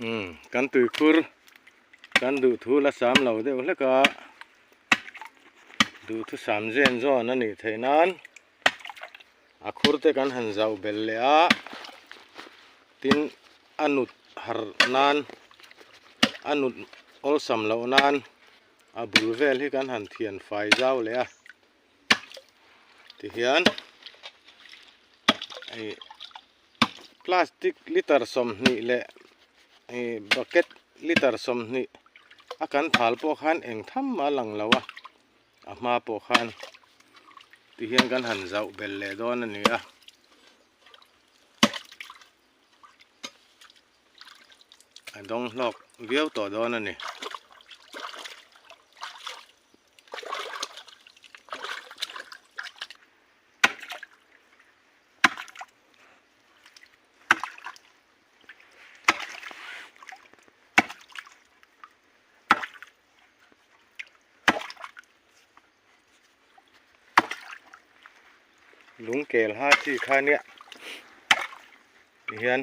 Umm kan tuikhur kan duhthu la sam lo deuh hlek a duhthusam zen zawn a nih theih nan a khur te kan han zauh belh leh a tin a nut har nan a nut awlsam loh nan a bul vel hi kan han thian fai zau leh a tihian ih plastic liter 20 leh ih bucket liter 20 a kan phal pawh khan eng tham a lang lo a a hma pawh khan tihian kan han zauh belh leh dawn a ni a. A dawng hlawk viau tawh dawn a ni. Lungkel ha chi kha nia tihian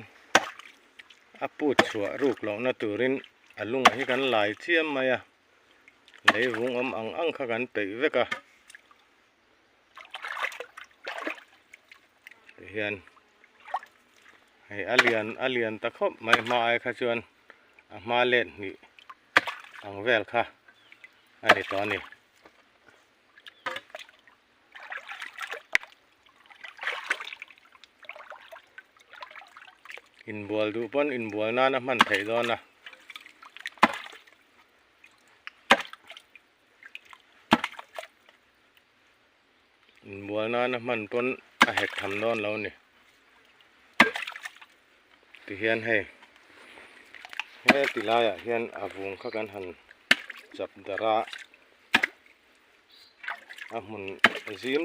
a put chhuah ruk lohna turin a lungah hi kan lai chiam mai a leivung awm ang ang kha kan peih vek a tihian hei a lian a lian ta khawp mai hma ai kha chuan a hma let hnih ang vel kha a ni tawh a ni. Inbual duh pawn inbual nan a hman theih dawn a. Inbual nan a hman pawn a hek tham dawn lo a ni. Tihian hei heti laiah hian a vung kha kan han chap darh a a hmun zim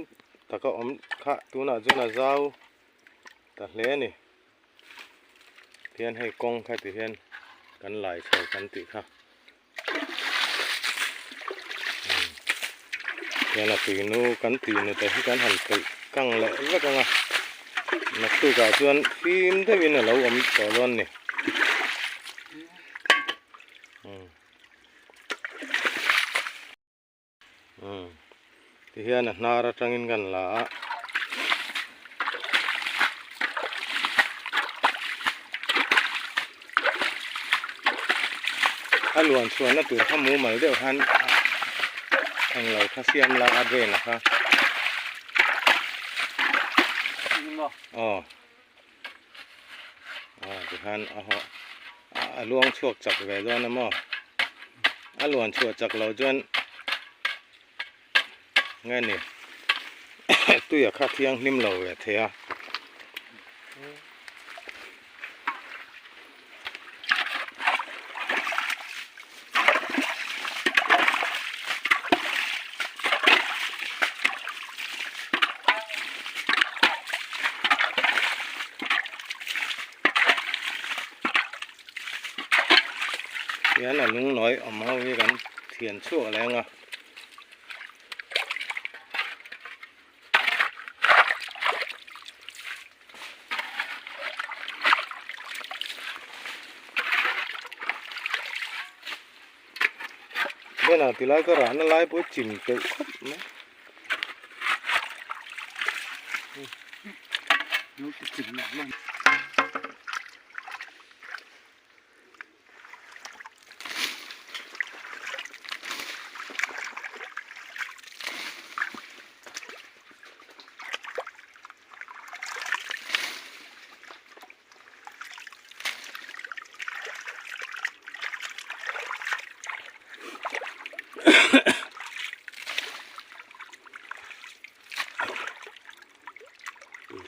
taka awm kha tunah chuan a zau ta hle a ni tihian hei kawng kha tihian kan lai chho kan tih kha. Hian a tuinu kan tihnu te hi kan han peih kang leh vek ang a naktukah chuan fim deuhin a lo awm tawh dawn a ni. Tihian a hnar atangin kan la a. A luan chhuahna tur kha mumal deuh khan englo kha siam la a drain a kha. Aw. Aw tikhan a haw a luang chhuak chak ve dawn a maw a luan chhuah chak lo chuan nge ni tuia kha thianghlim lo ve thei a. Hian a lungnawi awm ho hi kan thian chhuak leng a. Bena tilai ka rahna lai pawh hi chim teuh khawp mai.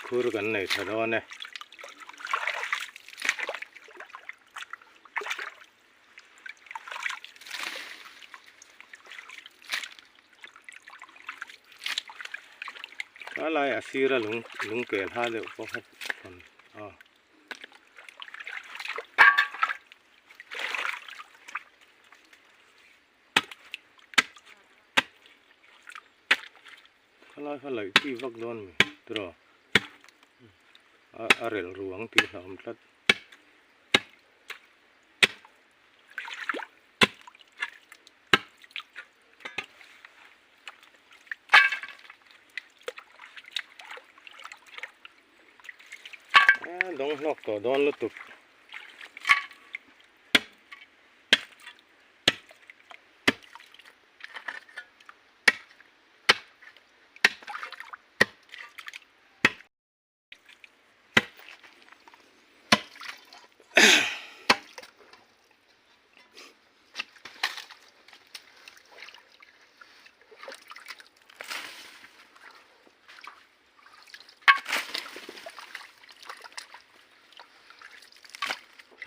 Khur kan nei tha dawn e. A lai a sira lung lung kel ha deuh pawh kha rawn aw. Khalai kha laih chi vak dawn mi tiraw a a relh ruang tih hlauhawm tlat. Dawng hlawk tawh dawn lutuk.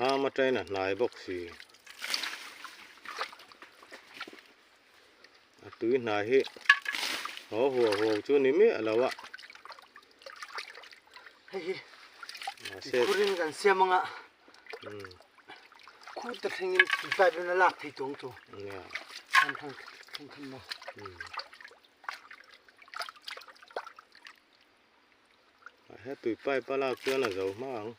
Thlam atangin a hnai bawk si. A tui hnai hi haw huau huau chu ni miah lo a. Hei hi khurin kan siam anga khu te thlengin pipe in a lak thei tawng chu. Than than than than ma. He tui pipe a lak chuan a zo hma ang.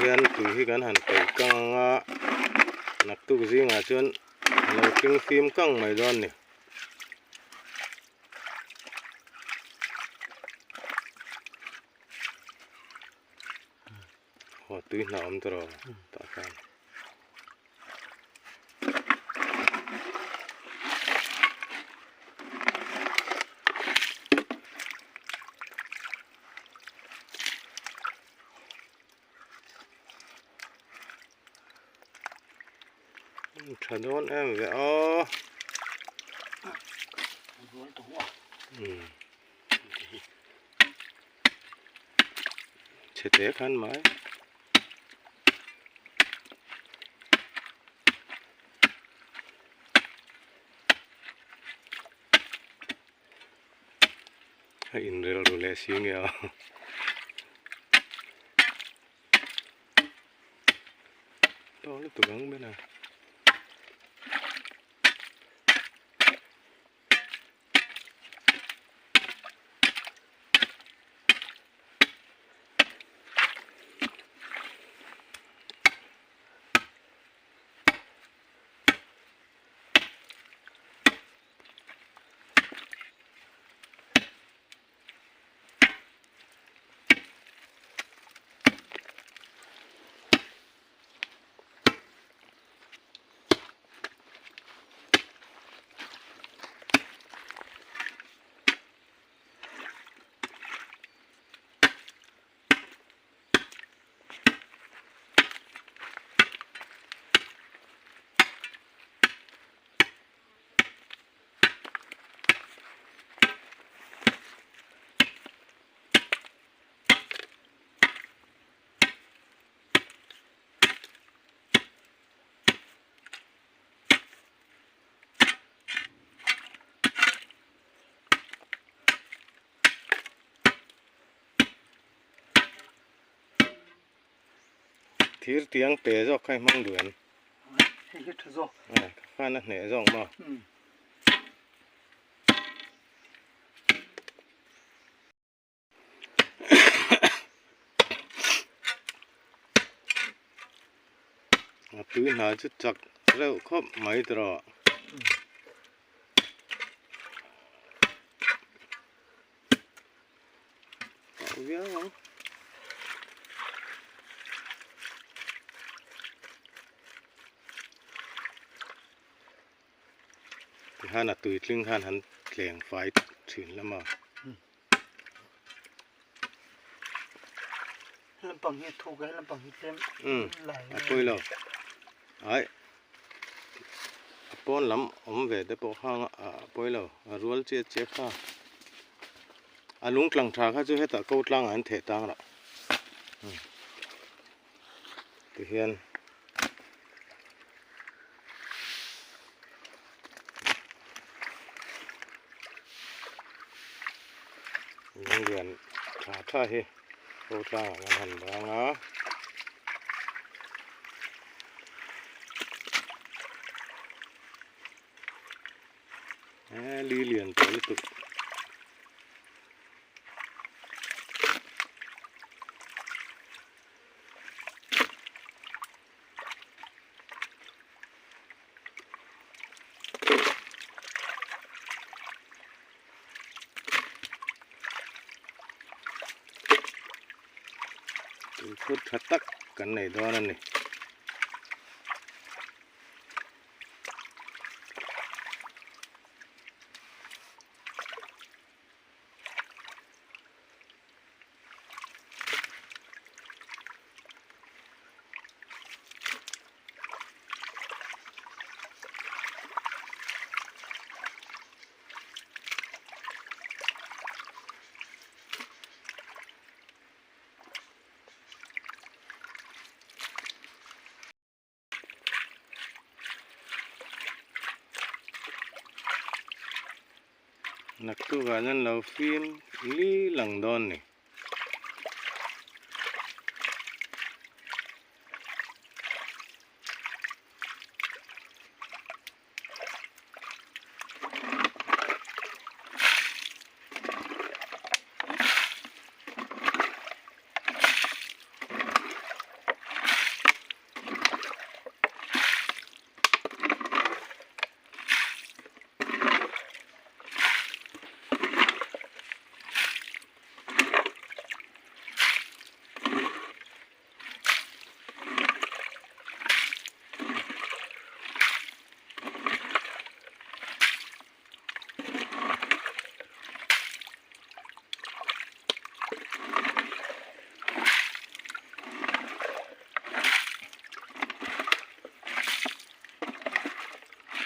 Tihian tui hi kan han peih kang ang a naktuk zingah chuan a lo tling fim kang mai dawn a ni. Aw tui hnah awm tawh rawh tah khan. Tha dawn em ve aw. Chhe te khan mai. A inrel ru leh si nge a. To lutuk ang ben a. Thir tiang pe zawk kha i hmang duh em? Hei hi tha zawk. Khan a hneh zawk maw? A tui hna chu chak reuh khawp mai tawh. Viau ang. Tihian a tui tling khan han tleng fai thin lam a. Lampang hi a thuk a, lampang hi tlem lai a pawi lo. Ai a pawn lam awm ve te pawh kha a pawi lo a rual chiah chiah kha a lung tlang tha kha chu hetah ko tlangah an theh tang rah tihian. Lung lian tha tha hi ko tlangah kan han bang a. Li lian tawh lutuk. Tuikhur tha tak kan nei dawn a ni. Naktukah hian lo fim li lang dawn ni.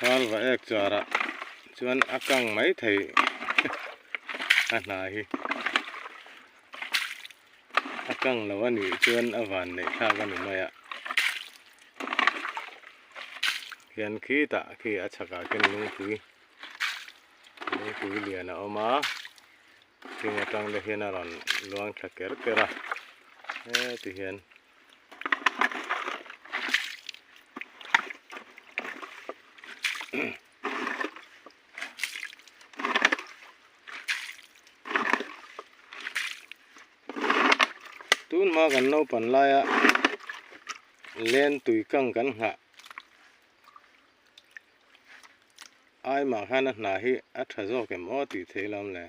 Kharva ek charah chuan a kang mai thei a hna hi a kang lo a nih chuan a van neih thlak a ni mai a hian khitah khi a chhakah khian lungpui lungpui lian a awm a thing atang te hian a rawn luang thla ker ker a heti hian. Tun hma kan naupan laia len tui kang kan nghah ai mah khan a hna hi a tha zawk em aw tih theih lam le.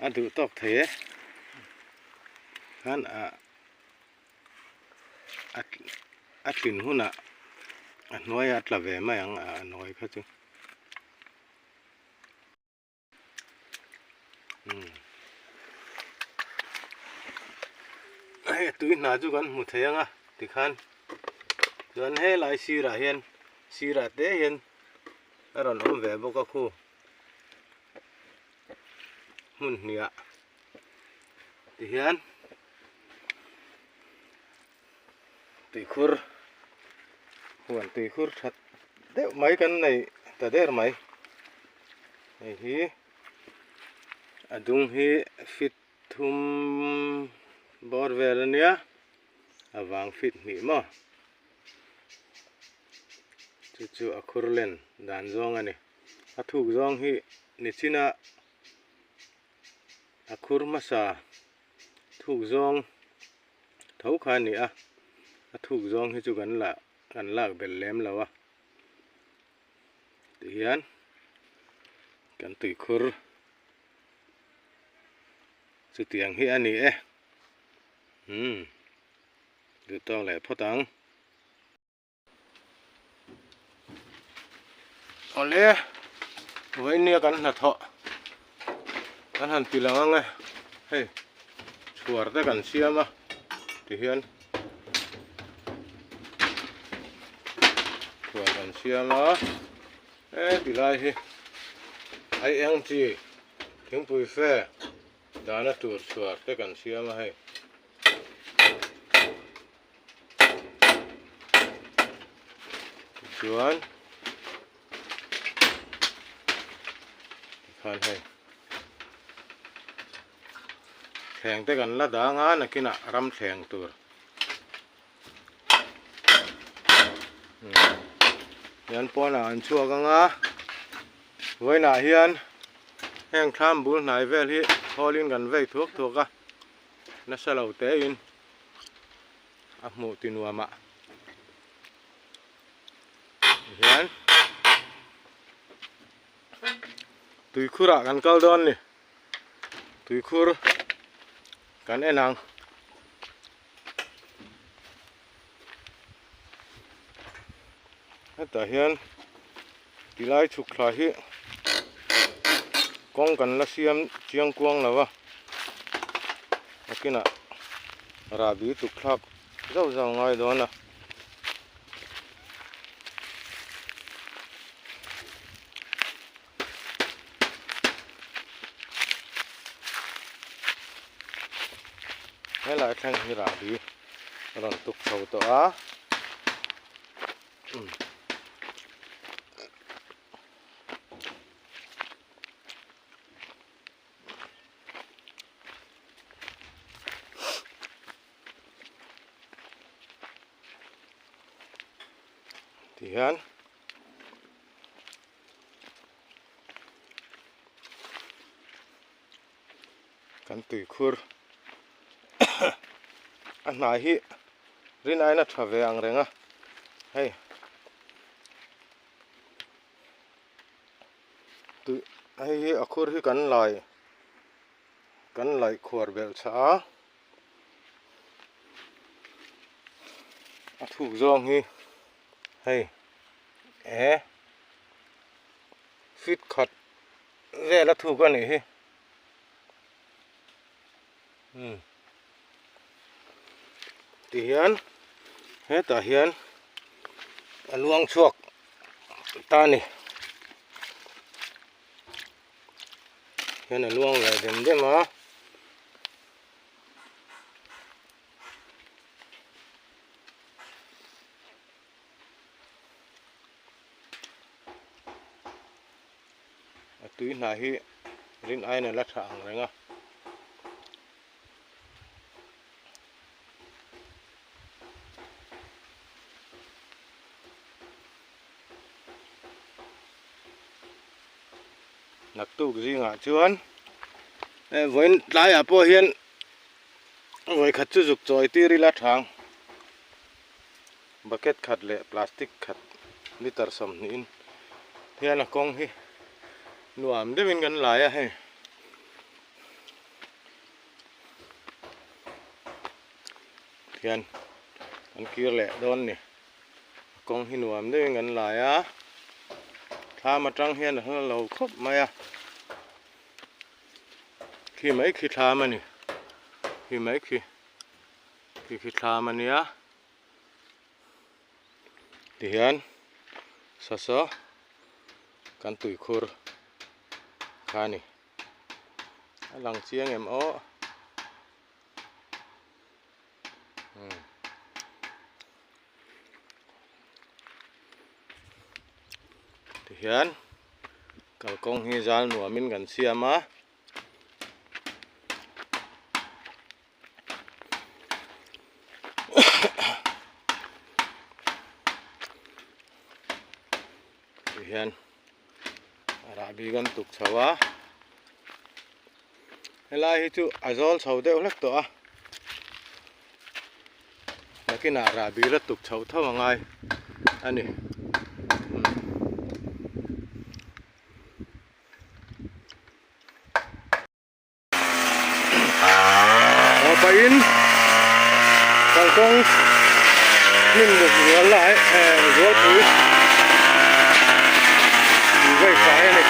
A duh tawk thei e khan a a tlin hunah a hnuaiah a tla ve mai ang a nawi kha chu. Hei tui hna chu kan hmu thei ang a tikhan chuan helai sirah hian sirah te hian a rawn awm ve bawk a khu hmun hniah tihian tuikhur huan tuikhur that deuh mai kan nei ta der mai hei hi a dung hi fit thum bawr vel ania a vang fit hnih maw chu chu a khur len dan zawng a ni a thuk zawng hi nichina a khur hmasa thuk zawng tho kha a ni a a thuk zawng hi chu kan lah kan lak belh lem lo a tihian kan tuikhur chutiang hi a ni e umm duh tawk leh phawt ang. Awle vawinia kan hnathawh kan han ti lang ang e hei chhuar te kan siam a tihian chhuar kan siam a he tilai hi ai eng chi thingpui fe dahna tur chhuar te kan siam a hei. Tichuan tikhan hei thleng te kan la dang a nakinah ram thleng tur hian pawnah an chhuak ang a vawiinah hian heng thlam bul hnai vel hi hawlin kan vei thuak thuak a nasa lo te in. a hmuh ti nuam ah hian tuikhur ah kan kal dawn a ni tuikhur kan en ang. Hetah hian tilai chhuk thla hi kawng kan la siam chiang kuang lo a nakinah rahbi tuk thlak zauh zauh ngai dawn a. Helai thleng hi rahbi a rawn tuk chho tawh a tihian. Kan tuikhur a hnai hi rin aiin a tha ve ang reng a hei tui hei hi a khur hi kan lai kan laih khuar belh chah a a thuk zawng hi hei e feet khat vel a thuk a nih hi umm tihian hetah hian a luang chhuak ta a ni hian a luang leh dem dem a. A tui hnah hi rin aiin a la tha ang reng a. Naktuk zingah chuan vawiin tlaiah pawh hian vawikhat chu zuk chawi tir ila thang. Bucket khat leh plastic khat liter 20 in hian a kawng hi nuam deuhin kan lai a hei. Hian kan kir leh dawn ni a kawng hi nuam deuhin kan lai a thlam atang hian a hla lo khawp mai a khi mai khi thlam a ni khi mai khi khi khi thlam a nia. Tihian sawsaw kan tuikhur kha a ni a lang chiang em aw umm tihian kalkawng hi zal nuamin kan siam a. Tihian rahbi kan tuk chho a helai hi chu a zawl chho deuh hlek tawh a nakinah rahbi la tuk chho tho a ngai a ni. Aw pahin kalkawng hnim buk zual lai eh zualpui tih vei fai a ni.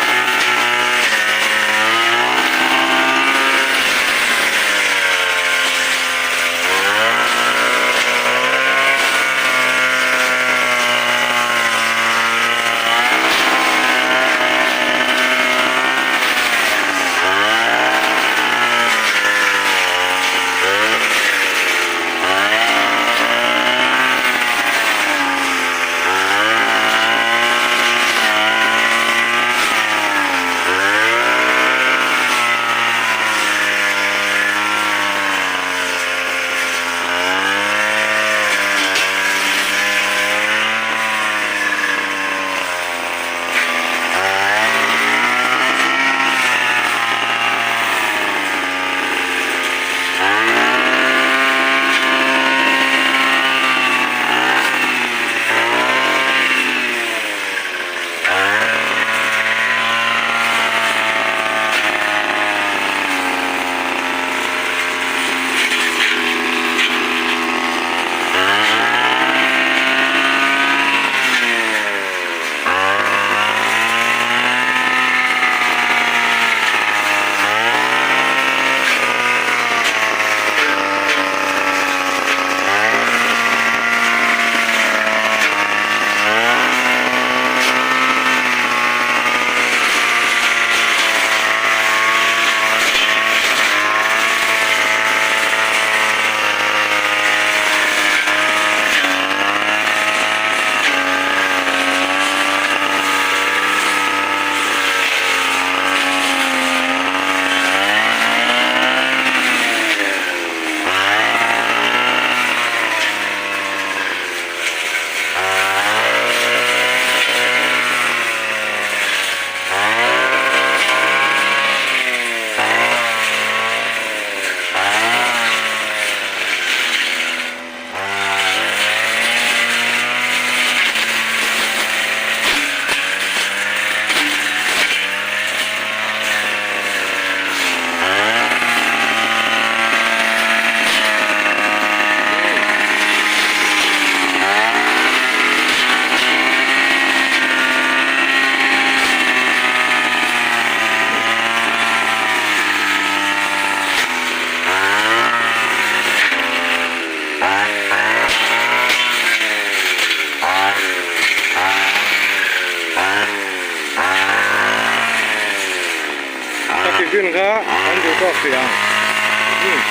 tawk hrih ang.